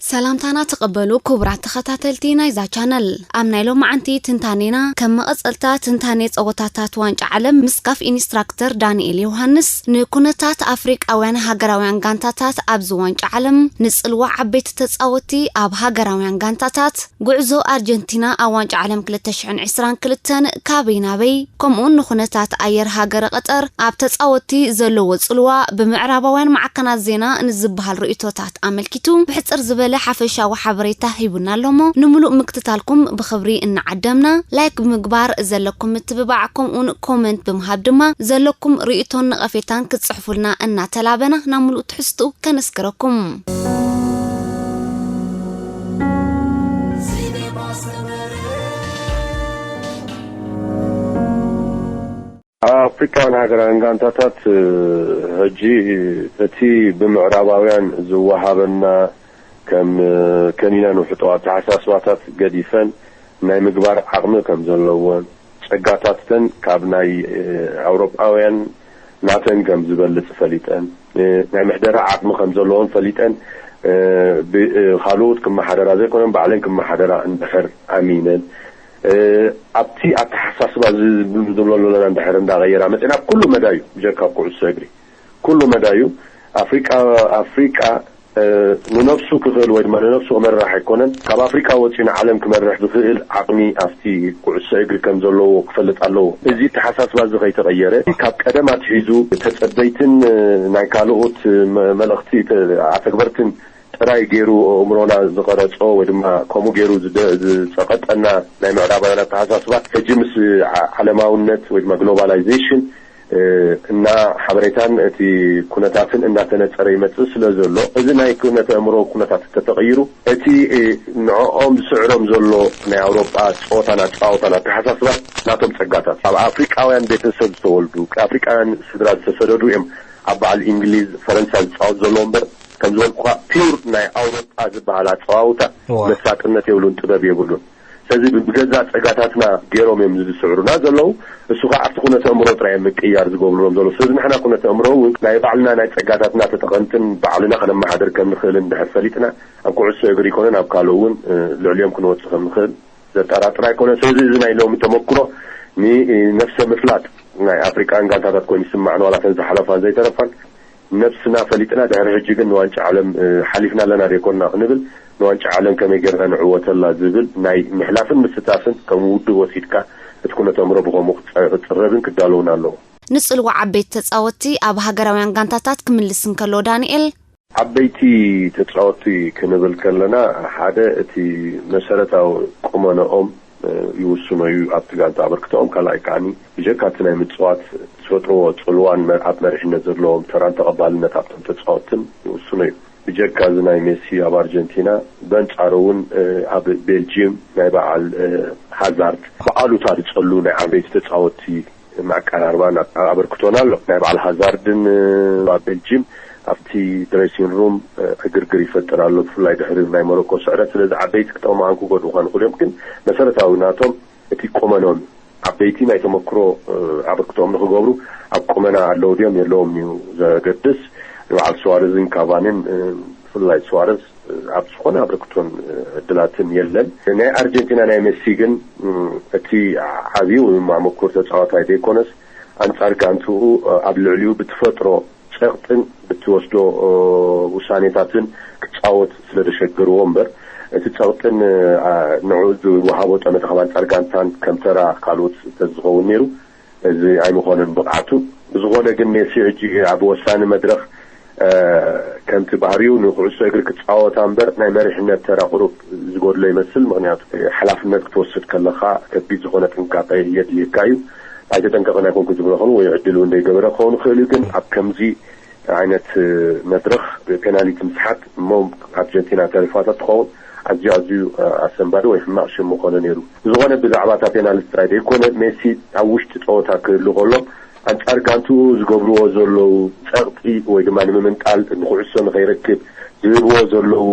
ሰላምታና ተቐበሉ ክቡራት ተኸታተልቲ ናይዛ ቻነል። ኣብ ናይ ሎማዓንቲ ትንታኔና፣ ከም መቐጸልታ ትንታኔ ጸወታታት ዋንጫ ዓለም፣ ምስ ጋፍ ኢንስትራክተር ዳንኤል ዮሃንስ፣ ንኩነታት ኣፍሪቃውያን ሃገራውያን ጋንታታት ኣብዚ ዋንጫ ዓለም፣ ንጽልዋ ዓበይቲ ተጻወትቲ ኣብ ሃገራውያን ጋንታታት፣ ጉዕዞ ኣርጀንቲና ኣብ ዋንጫ ዓለም ክልተ ሽሕን ዕስራን ክልተን ካበይ ናበይ፣ ከምኡውን ንኩነታት ኣየር ሃገረ ቀጠር ኣብ ተጻወትቲ ዘለዎ ጽልዋ ብምዕራባውያን ማዕከናት ዜና ንዝበሃል ርእይቶታት ኣመልኪቱ ብሕጽር ዝበለ ሓፈሻዊ ሓበሬታ ሂቡና ኣሎ እሞ፣ ንምሉእ ምክትታልኩም ብኽብሪ እናዓደምና፣ ላይክ ብምግባር ዘለኩም ምትብባዕ፣ ከምኡውን ኮመንት ብምሃብ ድማ ዘለኩም ርእይቶን ነቐፌታን ክትጽሕፉልና እናተላበና ናብ ምሉእ ትሕዝትኡ ከነስግረኩም። ኣፍሪካውያን ሃገራውያን ጋንታታት፣ እ፣ ሕጂ እቲ ብምዕራባውያን ዝወሃበና ከም፣ እ፣ ከኒና ንውሕጦ ኣተሓሳስባታት ገዲፈን ናይ ምግባር ዓቕሚ ከም ዘለወን፣ ጸጋታተን ካብ ናይ፣ እ፣ ኣውሮጳውያን ናተን ከም ዝበልጽ ፈሊጠን፣ እ፣ ናይ ምሕደራ ዓቕሚ ከም ዘለወን ፈሊጠን፣ እ፣ ብ-፣ እ፣ ካልኦት ክመሓደራ ዘይኮነን ባዕለን ክመሓደራ እንድሕር ኣሚነን፣ እ፣ ኣብቲ ኣተሓሳስባ እዚ ዝብሎ ዘለና እንድሕር እንዳቐየራ መጺና፣ ኣብ ኩሉ መዳዩ፣ ብጀካ ኣብ ኩዕሶ እግሪ፣ ኩሉ መዳዩ ኣፍሪቃ፣ ኣፍሪቃ፣ እ፣ ንነብሱ ክኽእል ወይ ድማ ንነብሱ ክመርሕ ኣይኮነን፣ ካብ ኣፍሪቃ ወጺኡ ንዓለም ክመርሕ ዝኽእል ዓቕሚ ኣብቲ ኩዕሶ እግሪ ከም ዘለዎ ክፈልጥ ኣለዎ። እዚ ኣተሓሳስባ እዚ ከይተቐየረ፣ ካብ ቀደም ኣትሒዙ ተጸበይትን፣ እ፣ ናይ ካልኦት፣ እ፣ መ-፣ መልእኽቲ ተ-፣ ኣተግበርትን ጥራይ ገይሩ ኣእምሮና ዝቐረጾ ወይ ድማ ከምኡ ገይሩ ዝደ-፣ ዝጸቐጠና ናይ ምዕራባውያን ኣተሓሳስባ፣ ሕጂ ምስ ዓ-፣ ዓለማውነት ወይ ድማ ግሎባላይዜሽን፣ እ፣ እና ሓበሬታን እቲ ኩነታትን እናተነጸረ ይመጽእ ስለ ዘሎ፣ እዚ ናይ ኩነተ ኣእምሮ ኩነታት እንተተቐይሩ፣ እቲ፣ እ፣ ንዕኦም ዝስዕሮም ዘሎ ናይ ኣውሮጳ ጸወታን ኣጸዋውታን ኣተሓሳስባ ናቶም ጸጋታት፣ ኣብ ኣፍሪቃውያን ቤተሰብ ዝተወልዱ፣ ኣፍሪቃውያን ስድራ ዝተሰደዱ እዮም ኣብ በዓል እንግሊዝ፣ ፈረንሳ ዝጻወት ዘለዎ እምበር፣ ከም ዝበልኩኻ፣ ፒውር ናይ ኣውሮጳ ዝበሃል ኣጸዋውታ እዋ። መሳጥነት የብሉን፣ ጥበብ የብሉን። ስለዚ ብገዛእ ጸጋታትና ገይሮም እዮም እዚ ዝስዕሩና ዘለዉ። እሱ ኸዓ ኣብቲ ኩነተ ኣእምሮ ጥራይ እዮም ምቅይያር ዝገብሩሎም ዘለዉ። ስለዚ ንሕና ኩነተ ኣእምሮ እውን ናይ ባዕልና ናይ ጸጋታትና ተጠቐምትን ባዕልና ከነመሓድር ከም ንኽእል እንድሕር ፈሊጥና፣ ኣብ ኩዕሶ እግሪ ይኮነን ኣብ ካልእ እውን፣ እ፣ ልዕሊኦም ክንወጽእ ከም ንኽእል ዘጠራጥር ኣይኮነን። ስለዚ እዚ ናይ ሎሚ ተመክሮ ንነፍሰ ምፍላጥ ናይ ኣፍሪቃን ጋንታታት ኮይኑ ይስማዕን፣ ዋላ እተን ዝሓለፋን ዘይተረፋን፣ ነብስና ፈሊጥና ድሕሪ ሕጂ ግን ንዋንጫ ዓለም፣ እ፣ ሓሊፍና ኣለና ዶ ኣይኮንና ክንብል፣ ንዋንጫ ዓለም ከመይ ጌርና ንዕወተላ ዝብል ናይ ምሕላፍን ምስታፍን ከም ውድብ ወሲድካ፣ እቲ ኩነተ ኣእምሮ ብኸምኡ ክጸ-፣ ክጽረብን ክዳለውን ኣለዎ። ንጽልዋ ዓበይቲ ተጻወትቲ ኣብ ሃገራውያን ጋንታታት ክምልስ እንከሎ ዳንኤል፣ ዓበይቲ ተጻወትቲ ክንብል ከለና፣ ሓደ እቲ መሰረታዊ ቁመነኦም፣ እ፣ ይውስኖ እዩ ኣብቲ ጋንታ ኣበርክተኦም። ካልኣይ ከዓኒ ብጀካ እቲ ናይ ምጽዋት ዝፈጥርዎ ጽልዋን መ-፣ ኣብ መሪሕነት ዘለዎም ተራን ተቐባልነት ኣብቶም ተጻወትትን ይውስኖ እዩ። ብጀካ እዚ ናይ ሜሲ ኣብ ኣርጀንቲና፣ በንጻሩ እውን፣ እ፣ ኣብ ቤልጂየም ናይ በዓል፣ እ፣ ሃዛርድ ብኣሉታ ዝጸሉ ናይ ዓበይቲ ተጻወትቲ ኣቀራርባን ኣበርክቶን ኣሎ። ናይ በዓል ሃዛርድን ኣብ ቤልጂም ኣብቲ ድሬሲን ሩም ዕግርግር ይፈጥር ኣሎ፣ ብፍላይ ድሕሪ ናይ ሞሮኮ ስዕረት። ስለዚ ዓበይቲ ክጠቕሙ ኣንክጎ ድኳን ክልኦም ግን መሰረታዊ ናቶም እቲ ቁመኖም፣ ዓበይቲ ናይ ተመክሮ ኣበርክቶኦም ንክገብሩ ኣብ ቁመና ኣለዉ ድዮም የለዎም እዩ ዘገድስ። ንበዓል ሱዋረዝን ካቫንን፣ ብፍላይ ሱዋረዝ ኣብ ዝኾነ ኣበርክቶን ዕድላትን የለን። ናይ ኣርጀንቲና ናይ ሜሲ ግን እቲ ዓብዩ ወይ ድማ ምኩር ተጻዋታይ ዘይኮነስ ኣንጻር ጋንትኡ ኣብ ልዕሊኡ ብትፈጥሮ ጸቕጥን ብትወስዶ ውሳኔታትን ክጻወት ስለ ዘሸገርዎ እምበር እቲ ጸቕጥን ንዕኡ ዝወሃቦ ጠመተ ካብ ኣንጻር ጋንታን ከም ተራ ካልኦት ተዝኸውን ነይሩ እዚ ኣይምኾነን ብቕዓቱ። ብዝኾነ ግን ሜሲ ሕጂ ኣብ ወሳኒ መድረኽ ከምቲ ባህሪኡ ንኩዕሶ እግሪ ክጻወታ እምበር ናይ መሪሕነት ተራ ቁሩብ ዝጎድሎ ይመስል። ምኽንያቱ ሓላፍነት ክትወስድ ከለኻ ከቢድ ዝኾነ ጥንቃቐ የድልየካ እዩ። ኣይተጠንቀቐን ኣይኮንኩ ዝብሎ ኾኑ ወይ ዕድል እውን ዘይገበረ ክኸውን ይኽእል እዩ። ግን ኣብ ከምዚ ዓይነት መድረኽ ፔናልቲ ምስሓት እሞ ኣርጀንቲና ተሪፋታ ትኸውን ኣዝዩ ኣዝዩ ኣሰንባዲ ወይ ሕማቕ ሽም ምኾነ ነይሩ። ብዝኾነ ብዛዕባ እታ ፔናልቲ ጥራይ ዘይኮነ ሜሲ ኣብ ውሽጢ ጸወታ ክህሉ ከሎ ኣንጻር ጋንትኡ ዝገብርዎ ዘለዉ ጸቕጢ ወይ ድማ ንምምንጣል ንኩዕሶ ንኸይረክብ ዝህብዎ ዘለዉ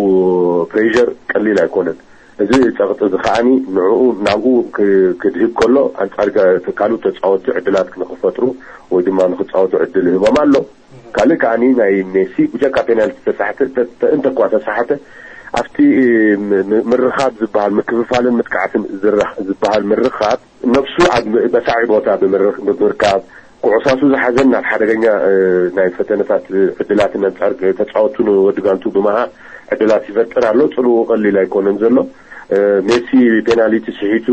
ፕሬሸር ቀሊል ኣይኮነን። እዚ ጸቕጢ እዚ ከዓኒ ንዕኡ ናብኡ ክድህብ ከሎ ኣንጻር ካልኦት ተጻወትቲ ዕድላት ንኽፈጥሩ ወይ ድማ ንኽጻወቱ ዕድል ይህቦም ኣሎ። ካልእ ከዓኒ ናይ ሜሲ ብጀካ ፔናልቲ ተሳሕተ እንተኳ ተሳሕተ ኣብቲ ም- ም- ምርኻብ ዝበሃል፣ ምክፍፋልን ምጥቃዕትን ዝራ- ዝበሃል ምርኻብ፣ ነብሱ ኣብ መሳዒ ቦታ ብምር- ብምርካብ፣ ኩዕሳሱ ዝሓዘን ናብ ሓደገኛ እ፣ ናይ ፈተነታት ዕድላት ነንጻር ተጻወቱ ንወዲ ጋንቱ ብምሃብ ዕድላት ይፈጥር ኣሎ። ጽልኡ ቀሊል ኣይኮነን ዘሎ። እ፣ ሜሲ ፔናልቲ ስሒቱ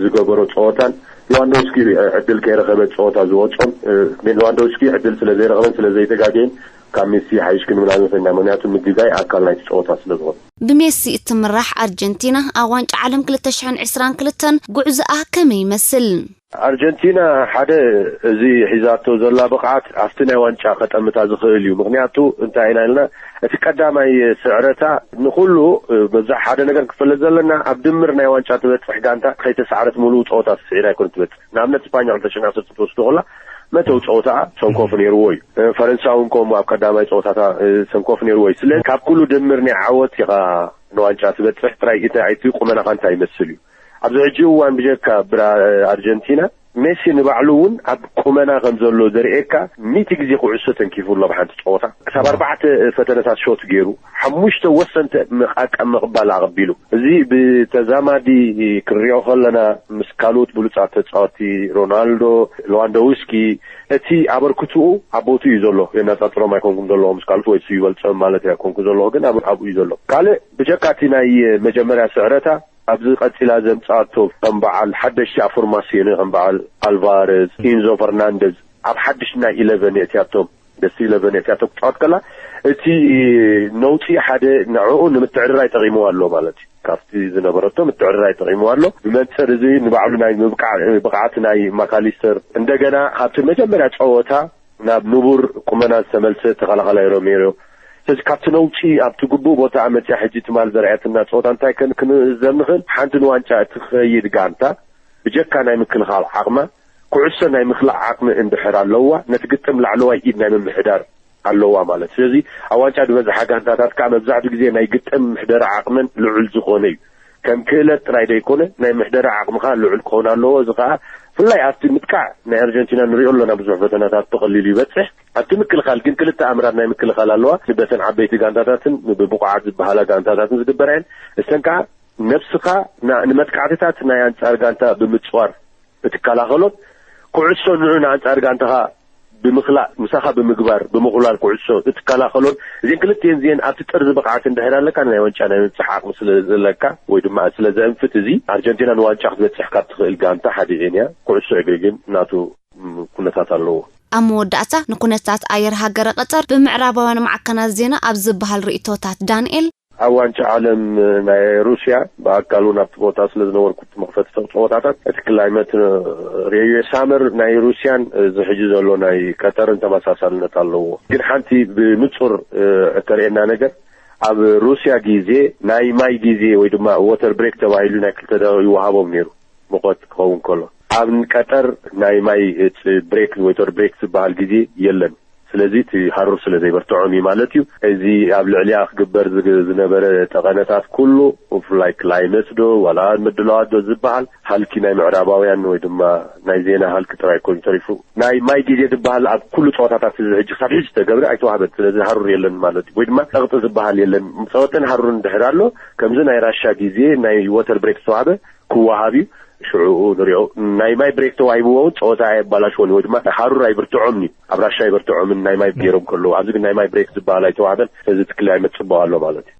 ዝገበሮ ጸወታን፣ ሌዋንዶውስኪ እ፣ ዕድል ከይረኸበ ጸወታ ዝወጾን፣ እ፣ ሌዋንዶውስኪ ዕድል ስለ ዘይረኸበን ስለ ዘይተጋገየን ካብ ሜሲ ሓይሽ ክንብል ኣይንኽእልና። ምኽንያቱ ምግጋይ ኣካል ናይቲ ጸወታ ስለ ዝኾነ። ብሜሲ እትምራሕ ኣርጀንቲና ኣብ ዋንጫ ዓለም ክልተ ሽሕን ዕስራን ክልተን ጉዕዞኣ ከመይ ይመስል? ኣርጀንቲና ሓደ፣ እዚ ሒዛቶ ዘላ ብቕዓት ኣብቲ ናይ ዋንጫ ከጠምታ ዝኽእል እዩ። ምኽንያቱ እንታይ ኢና ኢልና፣ እቲ ቀዳማይ ስዕረታ ንኹሉ፣ እ፣ በዛ ሓደ ነገር ክፈለጥ ዘለና፣ ኣብ ድምር ናይ ዋንጫ ትበጽሕ ጋንታ ከይተሳዕረት ሙሉእ ጸወታ ስዒራ ኣይኮነት ትበጽሕ። ንኣብነት ስፓኛ ክልተ ሽሕን ዓሰርተ ትወስዶ ከላ መተው ጸወታ ሰንኮፍ ነይርዎ እዩ። እ፣ ፈረንሳ እውን ከምኡ ኣብ ቀዳማይ ጸወታታ፣ እ፣ ሰንኮፍ ነይርዎ እዩ። ስለዚ ካብ ኩሉ ድምር ናይ ዓወት ኢኻ ንዋንጫ ትበጽሕ፣ ጥራይ እቲ ኣይቲ ቁመናኻ እንታይ ይመስል እዩ። ኣብዚ ሕጂ እዋን ብጀካ ብራ- ኣርጀንቲና፣ ሜሲ ንባዕሉ እውን ኣብ ቁመና ከም ዘሎ ዘርእየካ፣ ሚእቲ ግዜ ኩዕሶ ተንኪፉ ኣሎ ኣብ ሓንቲ ጸወታ። ክሳብ ኣርባዕተ ፈተነታት ሾት ገይሩ፣ ሓሙሽተ ወሰንቲ መቃቀ ምቕባል ኣቐቢሉ። እዚ ብተዛማዲ ክንሪኦ ከለና፣ ምስ ካልኦት ብሉጻት ተጻወቲ፣ ሮናልዶ፣ ሌዋንዶውስኪ፣ እቲ ኣበርክትኡ ኣብ ቦትኡ እዩ ዘሎ። የነጻጽሮም ኣይኮንኩም ዘለኹ ምስ ካልኦት፣ ወይ እሱ ይበልጾም ማለት ኣይኮንኩ ዘለኹ፣ ግን ኣብ- ኣብኡ እዩ ዘሎ። ካልእ ብጀካ እቲ ናይ መጀመርያ ስዕረታ፣ ኣብዚ ቀጺላ ዘምጻኣቶ ከም በዓል ሓደሽቲ ኣፎርማሲዮን፣ ከም በዓል ኣልቫረዝ፣ ኢንዞ ፈርናንደዝ ኣብ ሓድሽ ናይ ኢለቨን የእትያቶም፣ ደስ ኢለቨን የእትያቶ ክጻወት ከላ፣ እቲ ነውጺ ሓደ ንዕኡ ንምትዕርራይ ጠቒምዋ ኣሎ ማለት እዩ። ካብቲ ዝነበረቶ ምትዕርራይ ጠቒምዋ ኣሎ። ብመንጽር እዚ ንባዕሉ ናይ ምብቃዕ ብቕዓት ናይ ማካሊስተር፣ እንደገና ካብቲ መጀመርያ ጸወታ ናብ ንቡር ቁመና ዝተመልሰ ተኸላኻላይ ሮሜሮ። ስለዚ ካብቲ ነውጺ ኣብቲ ግቡእ ቦታ መጽያ ሕጂ ትማል ዘርኣየትና ጸወታ እንታይ ከን ክንዕዘብ ንኽእል? ሓንቲ ንዋንጫ እትኸይድ ጋንታ ብጀካ ናይ ምክልኻል ዓቕማ፣ ኩዕሶ ናይ ምኽላእ ዓቕሚ እንድሕር ኣለዋ፣ ነቲ ግጥም ላዕለዋይ ኢድ ናይ ምምሕዳር ኣለዋ ማለት። ስለዚ ኣብ ዋንጫ ዝበዝሓ ጋንታታት ከዓ መብዛሕትኡ ግዜ ናይ ግጥም ምሕደራ ዓቕመን ልዑል ዝኾነ እዩ። ከም ክእለት ጥራይ ዘይኮነ ናይ ምሕደራ ዓቕምኻ ልዑል ክኸውን ኣለዎ። እዚ ከዓ ብፍላይ ኣብቲ ምጥቃዕ ናይ ኣርጀንቲና ንሪኦ ኣለና፣ ብዙሕ ፈተናታት ብቐሊሉ ይበጽሕ። ኣብቲ ምክልኻል ግን ክልተ ኣምራት ናይ ምክልኻል ኣለዋ። በተን ዓበይቲ ጋንታታትን ብብቑዓት ዝበሃላ ጋንታታትን ዝግበራ እየን። እስተን ከዓ ነብስኻ ና- ንመጥቃዕትታት ናይ ኣንጻር ጋንታ ብምጽዋር እትከላኸሎን፣ ኩዕሶ ንዑ ንኣንጻር ጋንታኻ ብምኽላእ፣ ምሳኻ ብምግባር፣ ብምቑላል ኩዕሶ እትከላኸሎን፣ እዚን ክልቲኤን እዚኤን ኣብቲ ጥርዚ ብቕዓት እንድሕር ኣለካ፣ ናይ ዋንጫ ናይ ምብጻሕ ዓቕሚ ስለ ዘለካ፣ ወይ ድማ ስለ ዘእንፍት፣ እዚ ኣርጀንቲና ንዋንጫ ክትበጽሕ ካብ ትኽእል ጋንታ ሓዲኤን እያ። ኩዕሶ እግሪ ግን ናቱ ም፣ ኩነታት ኣለዎ። ኣብ መወዳእታ ንኩነታት ኣየር ሃገረ ቀጠር ብምዕራባውያን ማዕከናት ዜና ኣብ ዝበሃል ርእይቶታት ዳንኤል፣ ኣብ ዋንጫ ዓለም ናይ ሩስያ ብኣካል እውን ኣብቲ ቦታ ስለ ዝነበርኩ፣ እቲ መኽፈቲ ጸወታታት፣ እቲ ክላይመት ርእየ፣ ሳመር ናይ ሩስያን እዚ ሕጂ ዘሎ ናይ ቀጠርን ተመሳሳልነት ኣለዎ። ግን ሓንቲ ብንጹር እተርእየና ነገር፣ ኣብ ሩስያ ግዜ ናይ ማይ ግዜ ወይ ድማ ዎተር ብሬክ ተባሂሉ ናይ ክልተ ደቂቕ ይወሃቦም ነይሩ፣ ሙቐት ክኸውን ከሎ። ኣብ ቀጠር ናይ ማይ ብሬክ ወይ ቶር ብሬክ ዝበሃል ግዜ የለን። ስለዚ እቲ ሃሩር ስለ ዘይበርትዖም እዩ ማለት እዩ። እዚ ኣብ ልዕሊኣ ክግበር ዝግ- ዝነበረ ጠቐነታት ኩሉ፣ ብፍላይ ክላይመት ዶ ዋላ ምድላዋት ዶ ዝበሃል፣ ሃልኪ ናይ ምዕራባውያን ወይ ድማ ናይ ዜና ሃልኪ ጥራይ ኮይኑ ተሪፉ። ናይ ማይ ግዜ ዝበሃል ኣብ ኩሉ ፀዋታታት እዚ ሕጂ ክሳብ ሕጂ ዝተገብረ ኣይተዋህበን። ስለዚ ሃሩር የለን ማለት እዩ፣ ወይ ድማ ፀቕጢ ዝበሃል የለን። ፀቕጥን ሃሩርን ድሕር ኣሎ። ከምዚ ናይ ራሻ ግዜ ናይ ወተር ብሬክ ዝተዋህበ ክወሃብ እዩ። ሽዑኡ ንሪኦ። ናይ ማይ ብሬክ ተዋሂብዎ እውን ፀወታ ኣየባላሽዎን እዩ፣ ወይ ድማ ሃሩር ኣይብርትዖምን እዩ። ኣብ ራሻ ኣይበርትዖምን ናይ ማይ ገይሮም ከለዉ። ኣብዚ ግን ናይ ማይ ብሬክ ዝበሃል ኣይተዋህበን። ስለዚ እቲ ክላይመት ፅቡቕ ኣሎ ማለት እዩ።